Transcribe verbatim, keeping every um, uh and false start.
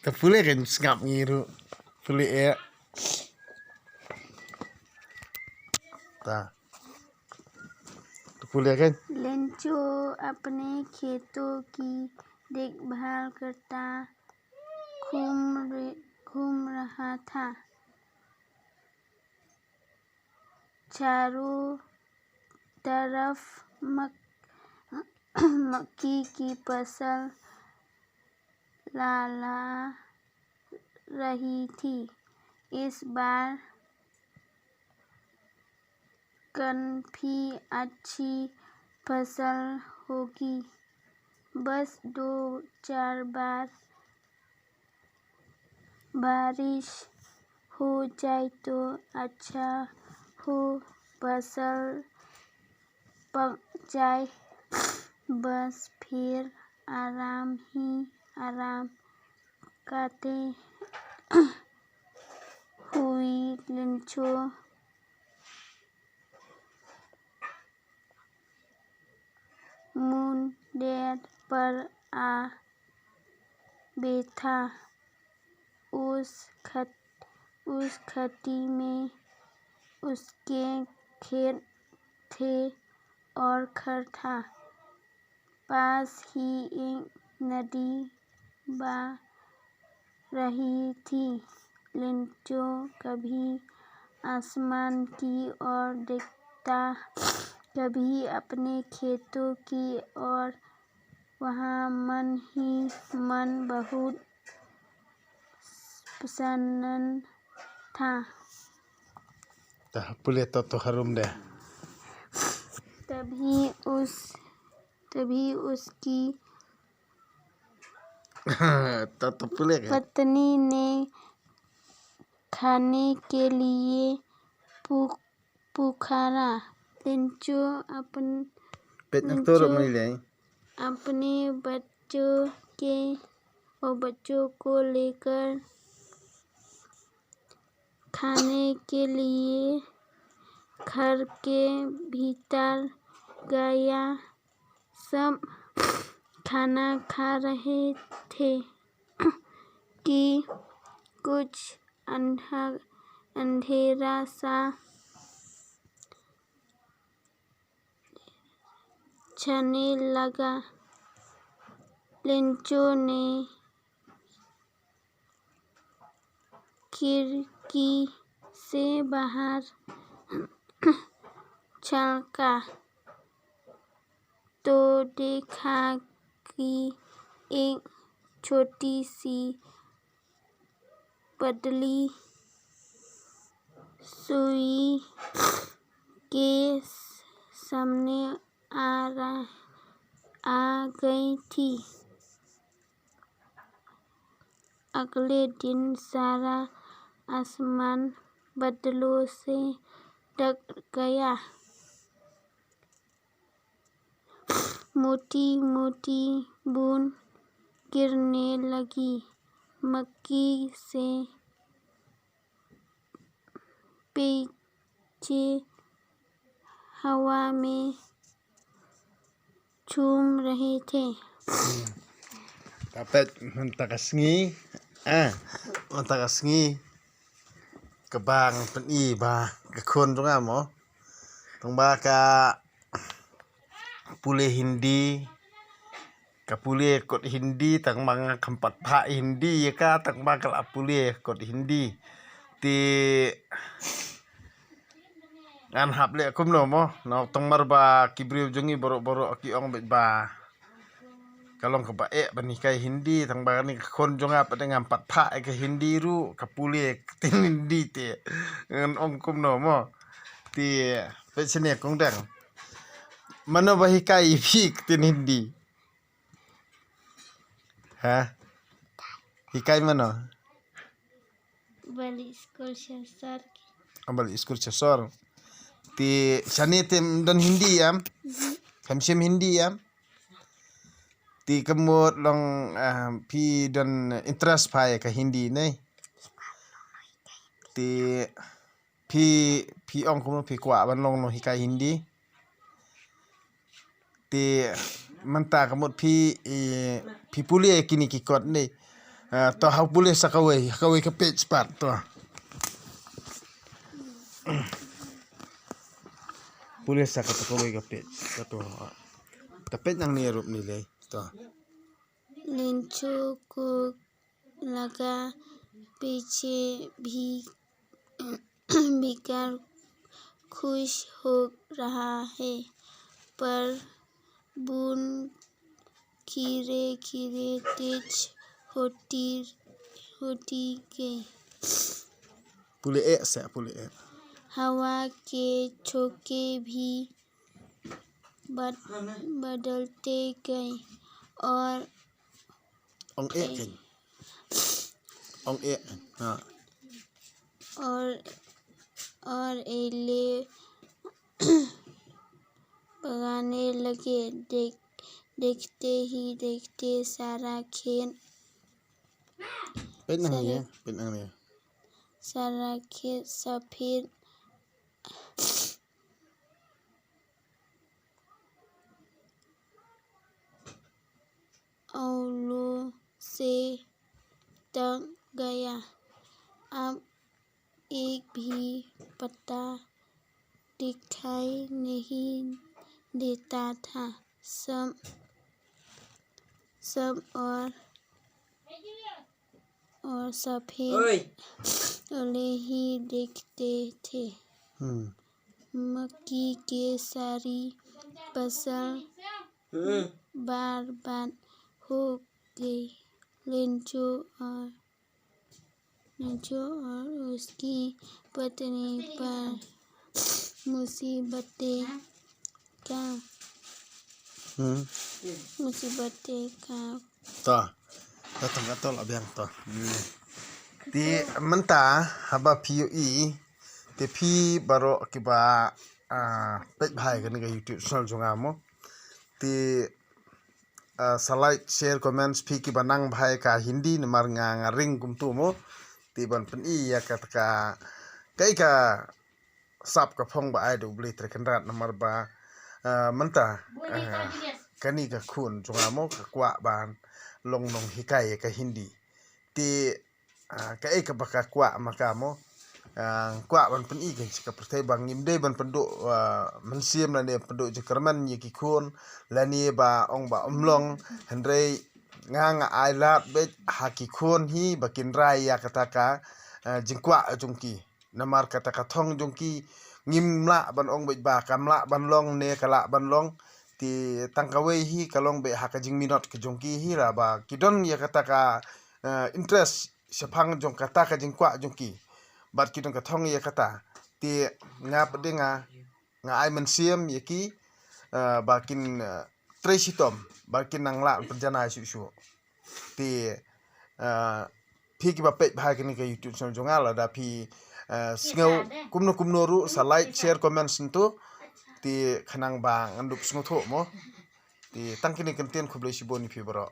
Ta pule kan sngap ngi ruh. Pule eh. Ta. Ta pule kan. लेंचो अपने खेतों की देखभाल करता घूम रे-, घूम रहा था। चारों तरफ मक-, मक्की की फसल लहरा रही थी। इस बार काफी अच्छी फसल होगी। बस दो चार बार बारिश हो जाए तो अच्छा हो, फसल पक जाए, बस फिर आराम ही आराम खाते हुए लेंचो मुंडेर पर आ बैठा। उस खत-, उस खट्टी में उसके खेत थे और घर था। पास ही एक नदी बह रही थी। लेंचो कभी आसमान की ओर देखता, कभी अपने खेतों की ओर। वहाँ मन ही मन बहुत प्रसन्न था। Ta pule to to harum deh. तभी उस, तभी उसकी Ta to pule kan. पत्नी ने खाने के लिए पु-, पुकारा। लेंचो अपन-, Pet nak लेंचो turun mai leh. अपने बच्चों के, और बच्चों को लेकर खाने के लिए घर के भीतर गया। सब खाना खा रहे थे कि कुछ अंधा-, अंधेरा सा छाने लगा। लेंचो ने खिड़की से बाहर झांका तो देखा कि एक छोटी सी पतली सुई के सामने आ रहा, आ गई थी। अगले दिन सारा आसमान बादलों से ढक गया। मोटी मोटी बूंद गिरने लगी। मक्की से पीछे हवा में झूम रहे थे। Tapet mynta ka sngi, ah, mynta ka sngi, ka bang pyni ba ka khun jong nga mo, tang ba ka pule Hindi, ka pule kot Hindi, tang ba nga kam pat phah Hindi ïa ka, tang ba ka la pule kot Hindi. Te ngan hap leh kumno mo, na tang mar ba ki briew jong ngi baroh baroh ki ong beit ba ka long kaba eh ban hikai Hindi, tang ba kane ka khun jong nga pat ngam pat phah ïa ka Hindi ruh, ka pule ka ktien Hindi te ngan ong kumno mo. Te peit shane kong dang. Mano ba hikai ïa phi ka ktien Hindi? Ha? Hikai mano? Bali skul sha sor. Ah, bali skul sha sor. Te shane te don Hindi ïam? Kam shim Hindi ïam? Te ka mut long, ah, phi don interest pha ïa ka Hindi ne? Te phi, phi ong kumno phi kwah ban long nonghikai Hindi? Te mynta ka mut phi, eh, phi pule kine ki kot ne? Ah, to ha pule sa kawei, kawei ka page pat to. Pule sa ka to kawei ka page. Ka to. Ka page nang ni rup ni lei. To. लेंचों को लगा पीछे भी भीकर खुश हो रहा है, पर बूंद खिरे खिरे तेज होती होती गई। Pule eh sa pule eh. हवा के झोंके भी बद, बदलते गए और Ong eh kan. Ong eh kan. Ha. और और एले बगाने लगे। देख, देखते ही देखते सारा खेत Page nang ni, page nang ni. सारा खेत सफेद आलू से ढक गया। अब एक भी पत्ता दिखाई नहीं देता था। सब, सब और, और सफेद ओले ही दिखते थे। Hmm. मक्की के सारी फसल बर्बाद हो गई। लेंचो और लेंचो और उसकी पत्नी पर मुसीबतें का Hmm. मुसीबतें का To. To tang ka to la biang to. Hmm. Te mynta haba phi ïohi te phi baroh kiba ah, peit bha ïa kane ka YouTube channel jong nga mo. Te ah, sa like, share, comments phi kiba nang bha ïa ka Hindi namar nga nga ring kumtu mo. Te ban pyni ïa kata ka kaei ka sap ka phong ba ai da U Blei Trai Kynrad namar ba ah, mynta ah, kane ka khun jong nga mo ka kwah ban long nonghikai ïa ka Hindi. Te ah, kaei kaba ka kwah ma ka mo. Ah, kwah ban pyni ka sha ka pyrthei ba ngim dei ban pynduh ah, mynsiem lane pynduh jingkyrmen ïa ki khun lane ba ong ba ym long, hynrei nga nga ai lad beit ha ki khun hi ba kin rai ïa kata ka ah, jingkwah jong ki. Namar kata ka thong jong ki ngim lah ban ong beit ba kam lah ban long ne ka lah ban long. Te tang kawei hi ka long beit ha ka jingminot ka jong ki hi la ba ki don ïa kata ka ah, interest shaphang jong kata ka jingkwah jong ki. Bad ki don ka thong ïa kata. Te nga pat de nga nga ai mynsiem ïa ki ah, ba kin ah, trei shitom ba kin nang lah pynjanai shuh shuh. Te ah, phi kiba peit bha kane ka YouTube channel jong nga lada phi ah, sngew kumno kumno ruh sa like, share, comment sngewthuh. Te khnang ba ngan dup sngewthuh mo. Te tang kine kyntien, khublei shibun ïa phi baroh.